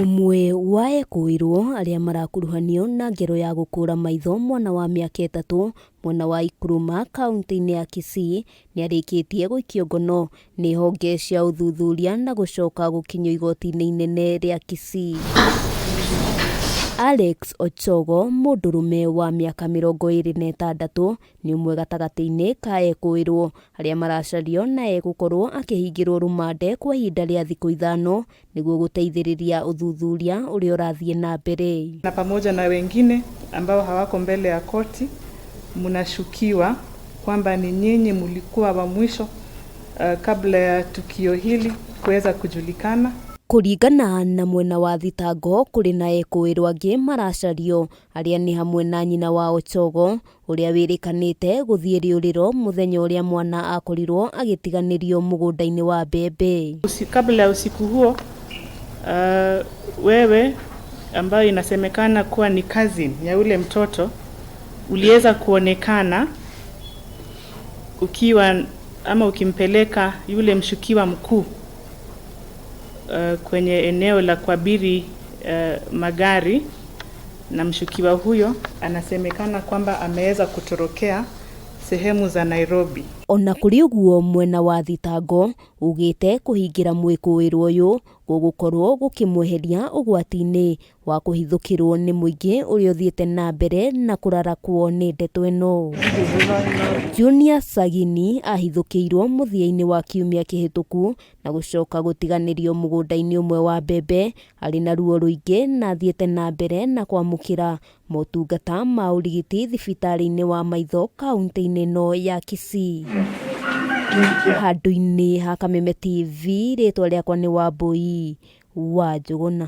Ũmwe wa ekũĩrwo arĩa marakuruhanio na ngero ya gũkũra maitho mwana wa mĩaka ĩtatũ mwena wa Ikuruma kauntĩ-inĩ ya Kisii nĩarĩkĩtie gũikio ngono nĩ honge cia ũthuthuria na gũcoka gũkinyio igoti-inĩ inene rĩa Kisii. Alex Ochogo, mũndũrũme wa mĩaka 26, nĩ ũmwe gatagatĩ-inĩ ka ekũĩrwo arĩa maracario na egũkorwo akĩhingĩrwo rũmande kwa ihinda rĩa thikũ ithano nĩguo gũteithĩrĩria ũthuthuria ũrĩa ũrathiĩ na mbere. Na pamoja na wengine ambao hawako mbele ya koti, mnashukiwa kwamba ni nyinyi mlikuwa wa mwisho kabla ya tukio hili kuweza kujulikana. Kũringana na mwena wa thitango, kũrĩ na ekũĩrwo angĩ maracario arĩa nĩ hamwe na nyina wa Ochogo ũrĩa wĩrĩkanĩte gũthiĩ rĩũrĩro mũthenya ũrĩa mwana akorirwo agĩtiganĩrio mũgũnda-inĩ wa mbembe. Kabla ya usiku huo, wewe ambayo inasemekana kuwa ni cousin ya ule mtoto uliweza kuonekana ukiwa ama ukimpeleka yule mshukiwa mkuu kwenye eneo la kuabiri magari, na mshukiwa huyo anasemekana kwamba ameweza kutorokea sehemu za Nairobi. Ona kũrĩ ũguo, mwena wa thitango ugĩte kũhingĩra mwĩkũĩrwo ũyũ gũgũkorwo gũkĩmweheria ũgwati-inĩ wa kũhithũkĩrwo nĩ mũingĩ ũrĩa ũthiĩte na mbere na kũrarakwo nĩ ndeto ĩno. Junior Sagini ahithũkĩirwo mũthia-inĩ wa kiumia kĩhĩtũku na gũcoka gũtiganĩrio mũgũnda-inĩ ũmwe wa mbembe arĩ na ruo rũingĩ na athiĩte na mbere na kwamũkĩra motungata ma ũrigiti thibitarĩ-inĩ wa maitho kaunti-inĩ ĩno ya Kisii. Handũ-inĩ ha Kameme TV, rĩtwa rĩakwa nĩ Wambui wa Njũgũna.